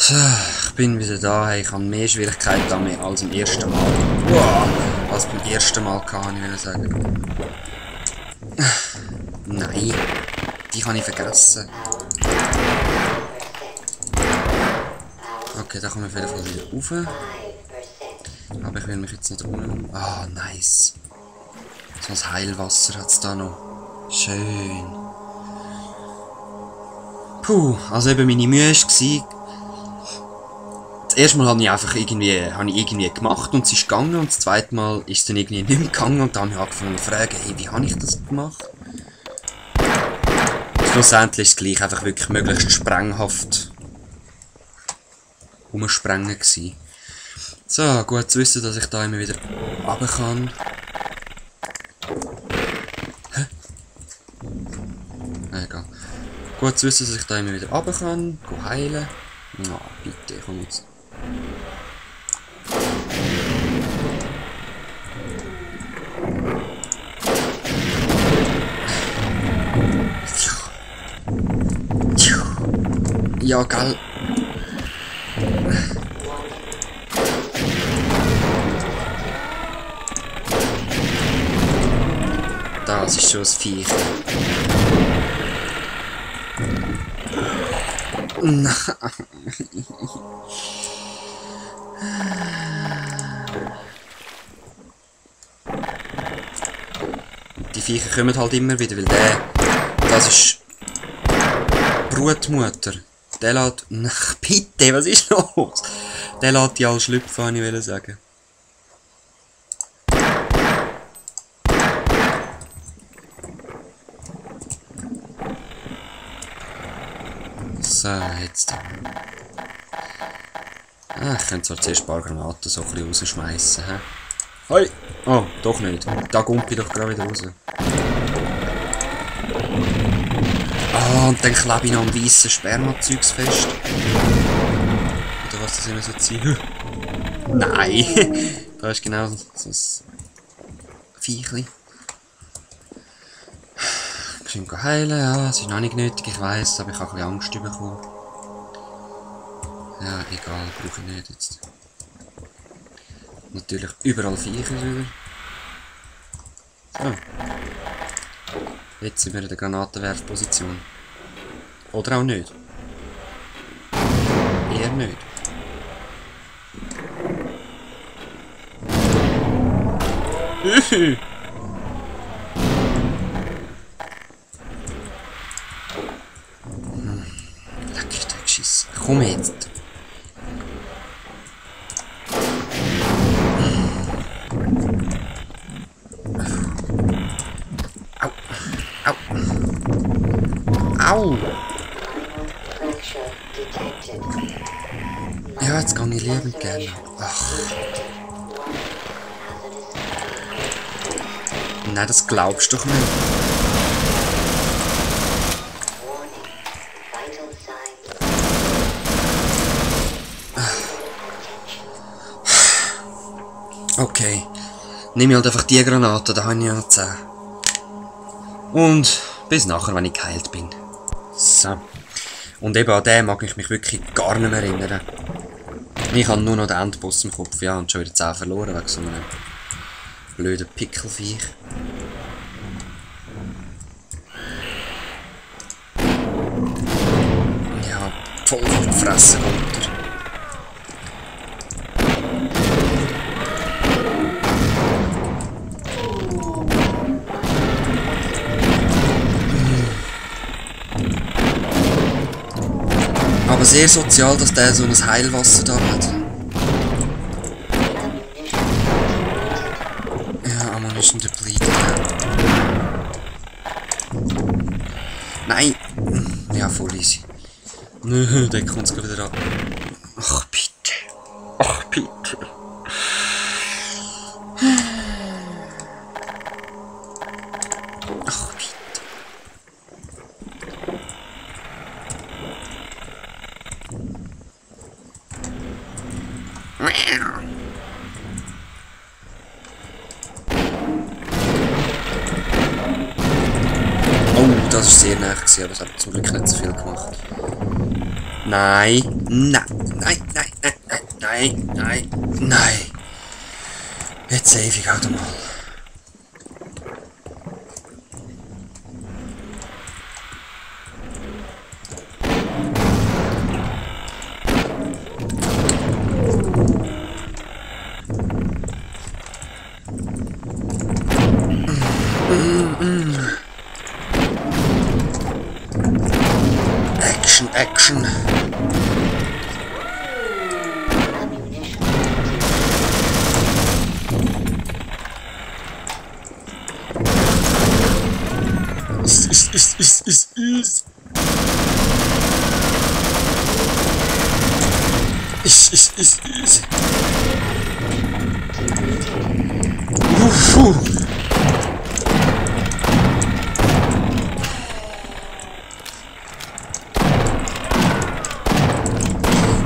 So, ich bin wieder da. Hey, ich habe mehr Schwierigkeiten damit als beim ersten Mal. Wow, als beim ersten Mal kann ich sagen. Nein, die kann ich vergessen. Okay, da kommen wir auf jeden Fall wieder rauf. Aber ich will mich jetzt nicht unten. Ah, nice. So ein Heilwasser hat es da noch. Schön. Puh, also eben meine Mühe war. Das erste Mal habe ich einfach irgendwie gemacht und es ist gegangen und das zweite Mal ist es dann irgendwie nicht mehr gegangen und dann habe ich angefangen zu fragen, hey, wie habe ich das gemacht? Schlussendlich ist es gleich einfach wirklich möglichst sprenghaft umsprengen gewesen. So, gut zu wissen, dass ich da immer wieder runter kann. Hä? Egal. Gut zu wissen, dass ich da immer wieder runter kann. Go heilen. Na, bitte, komm jetzt. Ja, gell. Das ist schon ein Viech. Nein. Die Viecher kommen halt immer wieder, weil das ist Brutmutter. Der lässt... Ach, bitte, was ist los? Der lässt die alle schlüpfen, wollte ich sagen. So, jetzt. Ah, ich könnte zwar zuerst ein paar Granaten so ein bisschen rausschmeißen. Hoi! Oh, doch nicht. Da kommt ich doch gerade wieder raus. Ah, und dann klebe ich noch am weißen Spermazeugs fest. Oder was das immer so sein. Nein! Da ist genau so ein Viechli. Ich kann heilen, ja, es ist noch nicht nötig, ich weiss, aber ich habe ein bisschen Angst bekommen. Ja, egal, brauche ich nicht jetzt. Natürlich überall Viecher wieder. So. Jetzt sind wir in der Granatenwerfposition. Oder auch nicht. Eher nicht. Komm jetzt. Au. Au. Au. Ja, jetzt kann ich liebend gerne. Ach. Nein, das glaubst du doch nicht. Okay, nehme ich halt einfach die Granate, da habe ich ja noch 10. Und bis nachher, wenn ich geheilt bin. So. Und eben an den mag ich mich wirklich gar nicht mehr erinnern. Ich habe nur noch den Endboss im Kopf, ja, und schon wieder 10 verloren wegen so einem blöden Pickelviech. Ja, voll auf die Fresse runter. Aber sehr sozial, dass der so ein Heilwasser da hat. Ja, Ammunition depleted. Nein! Ja, voll easy. Nö, der kommt es wieder ab. Ach, bitte. Ach, bitte. Ach, bitte. Oh, das war sehr nah, aber es hat zum Glück nicht so viel gemacht. Nein, nein, nein, nein, nein, nein, nein, nein, nein. Jetzt save ich halt mal. Action, Action. Ist.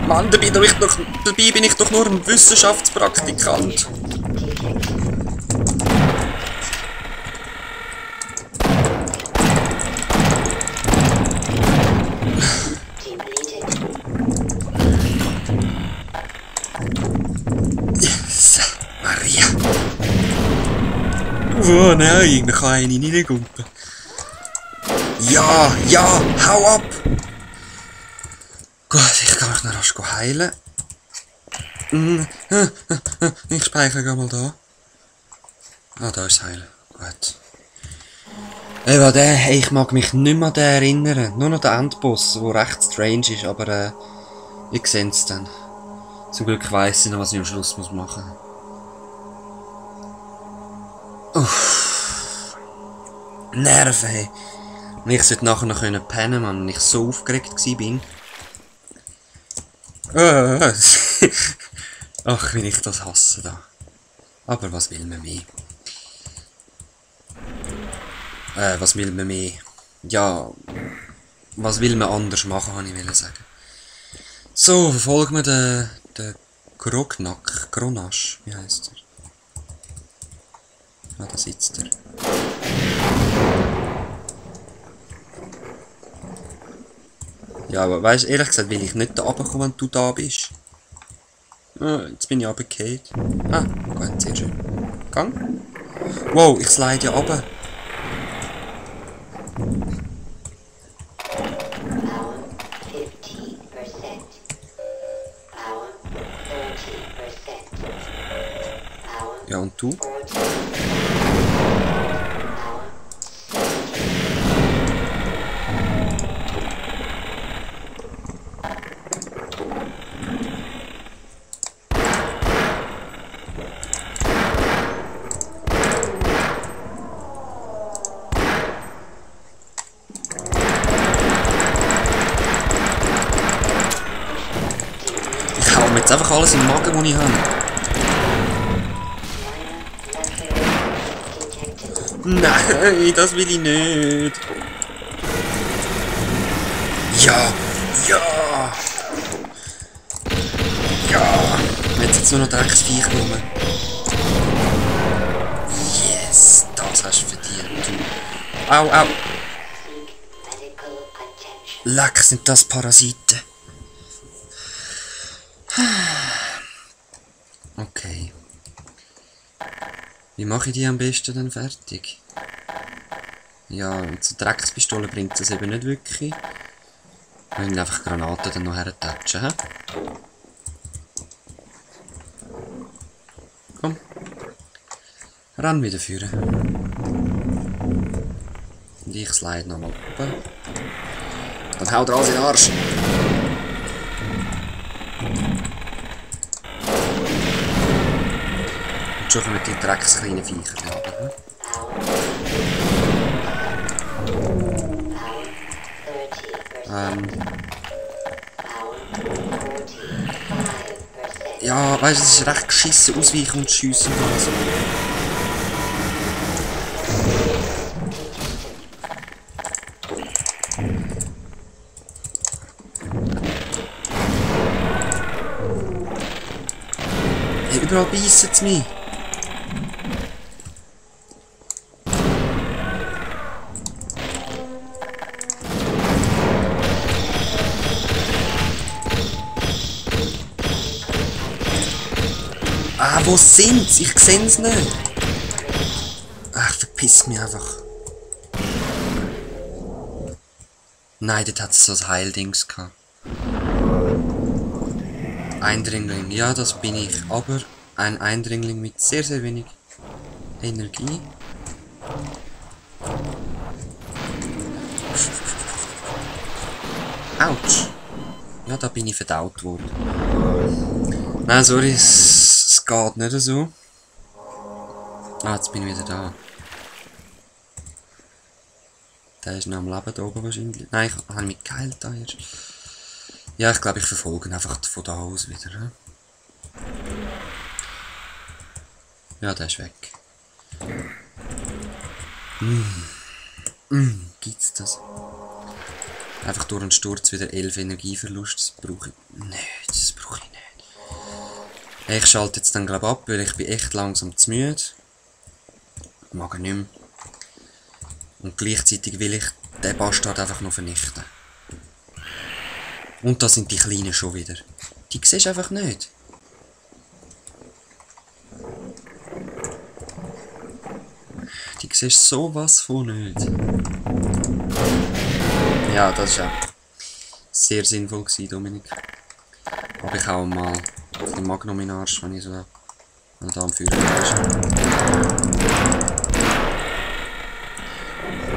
Mann, dabei bin ich doch nur ein Wissenschaftspraktikant. Yes, Maria. Oh nein, ich kann eine nicht runter. Ja, ja, hau ab! Gut, ich kann mich noch rasch heilen. Ich speichere mal da. Ah, da ist Heilen. Gut. Ich mag mich nicht mehr an den erinnern. Nur noch der Endboss, der recht strange ist, aber ich sehe es dann. Zum Glück weiss ich noch, was ich am Schluss machen muss. Uff. Nerven, hey. Und ich sollte nachher noch pennen können, Mann, wenn ich so aufgeregt war. Ach, wie ich das hasse da. Aber was will man mehr? Was will man mehr? Ja, was will man anders machen, habe ich sagen. So, verfolgen wir den Gronasch, wie heisst er? Ah, da sitzt er. Ja, aber weißt du, ehrlich gesagt will ich nicht da runterkommen, wenn du da bist. Ah, jetzt bin ich runtergefallen. Ah, gut, sehr schön. Gang. Wow, ich slide ja runter. Ja, und du? Ich hau mir jetzt einfach alles im Magen, was ich habe. Nein, das will ich nicht. Ja, ja. Ja. Jetzt nur noch Drecksviech rum. Yes, das hast du verdient. Au, au. Leck, sind das Parasiten. Okay. Wie mache ich die am besten dann fertig? Ja, mit so Dreckspistole bringt es eben nicht wirklich. Wir müssen einfach Granaten dann noch hertatschen, hä? Komm. Renn wieder führen. Und ich slide nochmal oben. Dann haut er alles in den Arsch. Und schon kommen die dreckskleinen Viecher runter. Ja, weißt du, es ist recht geschissen, ausweichen und schiessen. Also. Hey, überall beißen sie mich. Wo sind sie? Ich sehe es nicht. Ach, verpiss mich einfach. Nein, dort hat es so ein Heildings gehabt. Eindringling, ja, das bin ich. Aber ein Eindringling mit sehr, sehr wenig Energie. Autsch. Ja, da bin ich verdaut worden. Nein, sorry, es geht nicht so. Ah, jetzt bin ich wieder da. Der ist noch am Leben da oben wahrscheinlich. Nein, ich habe mich geheilt da erst. Ja, ich glaube, ich verfolge ihn einfach von da aus wieder. He? Ja, der ist weg. Gibt's das? Einfach durch einen Sturz wieder 11 Energieverlust. Das brauche ich nicht. Das brauche ich nicht. Ich schalte jetzt dann glaube ich ab, weil ich bin echt langsam zu müde. Mag ich nicht mehr. Und gleichzeitig will ich den Bastard einfach noch vernichten. Und da sind die Kleinen schon wieder. Die siehst du einfach nicht. Die siehst du sowas von nicht. Ja, das war ja sehr sinnvoll gewesen, Dominik. Aber ich hau mal den Magnum in den Arsch, wenn ich so da am Führer bin.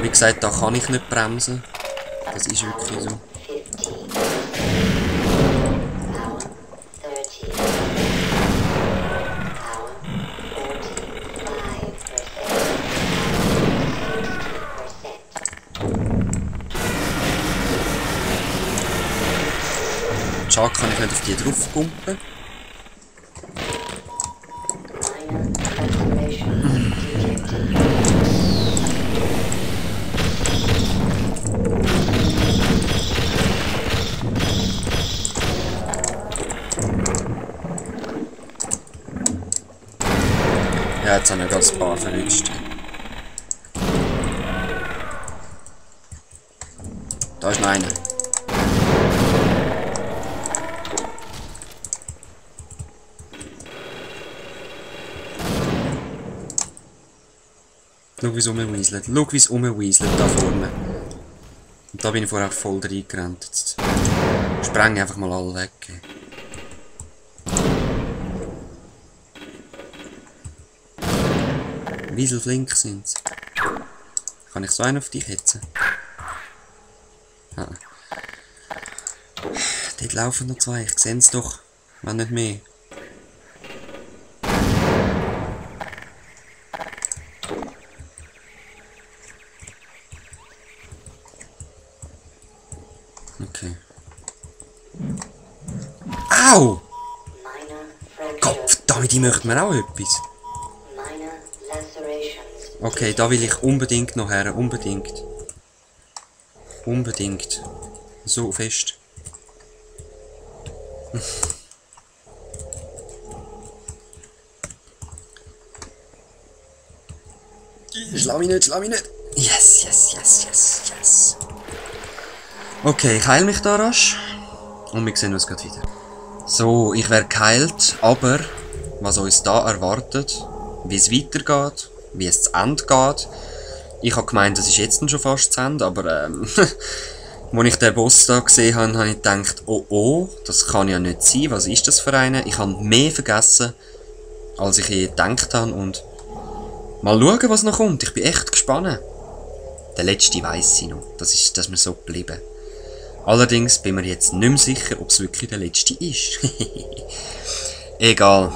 Wie gesagt, da kann ich nicht bremsen. Das ist wirklich so. Schade, kann ich nicht auf die drauf pumpen. Ja, jetzt haben wir gerade ein paar verwünscht. Da ist noch einer. Schau, wie es rumwieselt. Schau, wie es rumwieselt da vorne. Und da bin ich vorher auch voll reingerannt. Jetzt spreng einfach mal alle weg. Wieselflink sind sie. Kann ich so einen auf dich hetzen? Ah. Dort laufen noch zwei. Ich sehe es doch. Wenn nicht mehr. Okay. Au! Gottverdammt, die möchten mir auch etwas. Okay, da will ich unbedingt noch her. Unbedingt. Unbedingt. So fest. Schlau mich nicht, schlau mich nicht. Yes, yes, yes, yes, yes. Okay, ich heile mich da rasch. Und wir sehen uns gleich wieder. So, ich werde geheilt, aber was uns da erwartet, wie es weitergeht, wie es zu Ende geht. Ich habe gemeint, das ist jetzt schon fast zu Ende, aber als ich den Boss da gesehen habe, habe ich gedacht, oh oh, das kann ja nicht sein, was ist das für eine? Ich habe mehr vergessen, als ich je gedacht habe und mal schauen, was noch kommt. Ich bin echt gespannt. Der letzte weiss ich noch, das ist mir so geblieben. Allerdings bin mir jetzt nicht mehr sicher, ob es wirklich der letzte ist. Egal,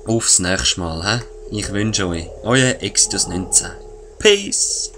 aufs nächste Mal, hä? Ich wünsche euch, euer Exodus 19. Peace!